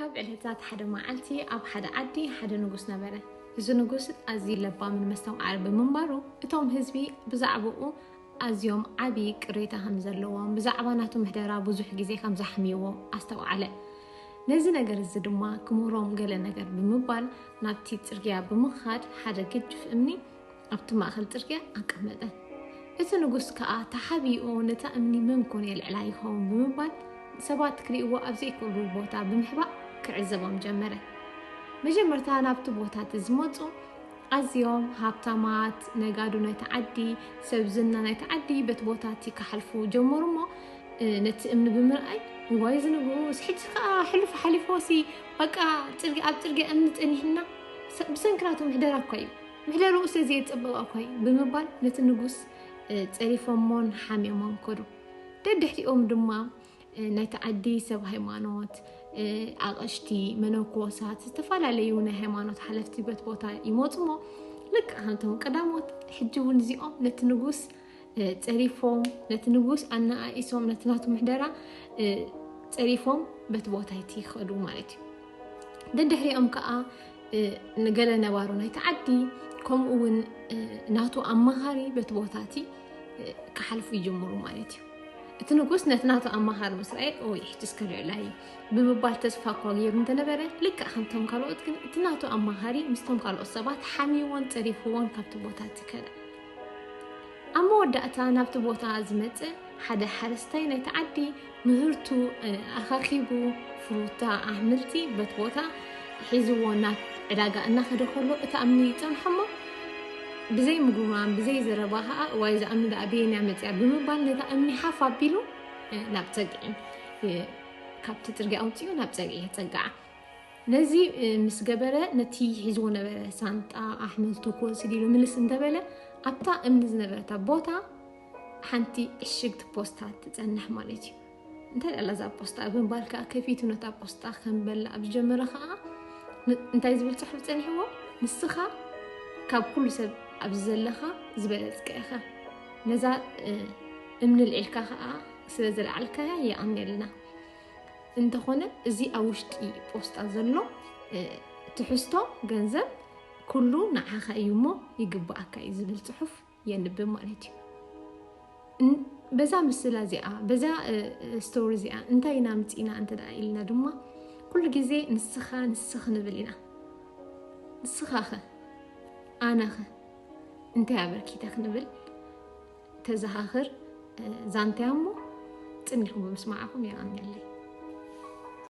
ካብ ዕለታት ሓደ መዓልቲ ኣብ ሓደ ዓዲ ሓደ ንጉስ ነበረ። እዚ ንጉስ ኣዝዩ ለባምን መስተውዓል ብምንባሩ፣ እቶም ህዝቢ ብዛዕባኡ ኣዝዮም ዓቢ ቅሬታ ከም ዘለዎም፣ ብዛዕባ ናቱ ምሕደራ ብዙሕ ግዜ ከም ዘሕምይዎ ኣስተውዓለ። ነዚ ነገር እዚ ድማ ክምህሮም ገለ ነገር ብምባል ናብቲ ጽርግያ ብምኻድ ሓደ ግጅፍ እምኒ ኣብቲ ማእከል ጽርግያ ኣቀመጠ። እቲ ንጉስ ከኣ ተሓቢኡ ነታ እምኒ መን ኮን የልዕላ ይኸውን ብምባል ሰባት ክርእይዎ ኣብ ዘይክእሉ ቦታ ብምሕባእ ክዕዘቦም ጀመረ። መጀመርታ ናብቲ ቦታ እቲ ዝመጹ ኣዝዮም ሃብታማት ነጋዶ ናይቲ ዓዲ፣ ሰብ ዝና ናይቲ ዓዲ በቲ ቦታ እቲ ክሓልፉ ጀመሩ እሞ፣ እ፣ ነቲ እምኒ ብምርኣይ፣ "ዋይ እዚ ንጉስ፣ ሕጂ ከኣ ሕሉፍ ሓሊፎሲ፣ በቃ ጽርግያ፣ ኣብ ጽርግያ እምኒ ጸኒሕና፣ ሰ-፣ ብሰንኪ ናቱ ምሕደራ እኳ እዩ፣ ምሕደርኡ ስለ ዘየጸበቐ እኳ እዩ" ብምባል ነቲ ንጉስ፣ እ፣ ጸሪፎሞን ሓሚሞን ከዱ። ደድሕሪኦም ድማ፣ እ፣ ናይቲ ዓዲ ሰብ ሃይማኖት፣ እ፣ ኣቕሽቲ፣ መነኮሳት፣ ዝተፈላለዩ ናይ ሃይማኖት ሓለፍቲ በት ቦታ ይመጹ እሞ፣ ልክዕ ከምቶም ቀዳሞት፣ ሕጂ እውን እዚኦም ነቲ ንጉስ፣ እ፣ ጸሪፎም፣ ነቲ ንጉስ ኣነኣኢሶም፣ ነቲ ናቱ ምሕደራ፣ እ፣ ጸሪፎም በቲ ቦታ እቲ ይኸዱ ማለት እዩ። ደድሕሪኦም ከኣ፣ እ፣ ንገለ ነባሮ ናይቲ ዓዲ፣ ከምኡ እውን፣ እ፣ ናቱ ኣማኻሪ በቲ ቦታ እቲ፣ እ፣ ክሓልፉ ይጅምሩ ማለት እዩ። እቲ ንጉስ ነቲ ናቱ ኣማኻሪ ምስ ረኣየ፣ "ኦይ፣ ሕጂ እስከ ልዕላ እዩ" ብምባል ተስፋ እኳ ገይሩ እንተነበረ፣ ልክዕ ከምቶም ካልኦት ግን እቲ ናቱ ኣማኻሪ ምስቶም ካልኦት ሰባት ሓሚይዎን ጸሪፍዎን ካብቲ ቦታ እቲ ከደ። ኣብ መወዳእታ ናብቲ ቦታ ዝመጸ ሓደ ሓረስታይ ናይቲ ዓዲ ምህርቱ፣ እ፣ ኣኻኺቡ ፍሩታ ኣሕምልቲ በት ቦታ ሒዝዎ ናብ ዕዳጋ እናኸደ ከሎ እታ እምኒ ይጸንሖ እሞ ብዘይ ምጉርማም ብዘይ ዘረባ ኸኣ "ዋይ እዛ እምኒ ደኣ በየን እያ መጺኣ?" ብምባል ነታ እምኒ ሓፍ ኣቢሉ፣ እ፣ ናብ ጸግዒ፣ እ፣ ካብቲ ጽርግያ ኣውጺኡ ናብ ጸግዒ የጸግዓ። ነዚ፣ እ፣ ምስ ገበረ ነቲ ሒዝዎ ነበረ ሳንጣ ኣሕምልቱ ክወስድ ኢሉ ምልስ እንተበለ ኣብታ እምኒ ዝነበረታ ቦታ ሓንቲ ዕሽግቲ ፖስታ ትጸንሕ ማለት እዩ። እንታይ ደኣ እዛ ፖስታ ብምባል ከኣ ከፊቱ ነታ ፖስታ ከንበላ ኣብ ዝጀመረ ከኣ ን-፣ እንታይ ዝብል ጽሑፍ ጸኒሕዎ? "ንስኻ ካብ ኩሉ ሰብ ኣብዚ ዘለኻ ዝበለጽካ ኢኻ። ነዛ፣ እ፣ እምኒ ልዒልካ ከኣ ስለ ዘልዓልካያ የቐንየልና። እንተኾነ እዚ ኣብ ውሽጢ ፖስታ ዘሎ፣ እ፣ ትሕዝቶ ገንዘብ ኩሉ ንዓኻ እዩ እሞ ይግብኣካ እዩ" ዝብል ጽሑፍ የንብብ ማለት እዩ። ን-፣ በዛ ምስላ እዚኣ፣ በዛ፣ እ፣ እ፣ ስቶሪ እዚኣ እንታይ ኢና ምጺእና እንተ ደኣ ኢልና ድማ፣ ኩሉ ግዜ ንስኻ፣ ንስኽ ንብል ኢና። ንስኻኸ? ኣነኸ? እንታይ ኣበርኪተ ክንብል ተዘኻኽር፣ እ፣ ዛንታያ እሞ ጽን ኢልኩም ብምስማዓኹም የቐንየለይ።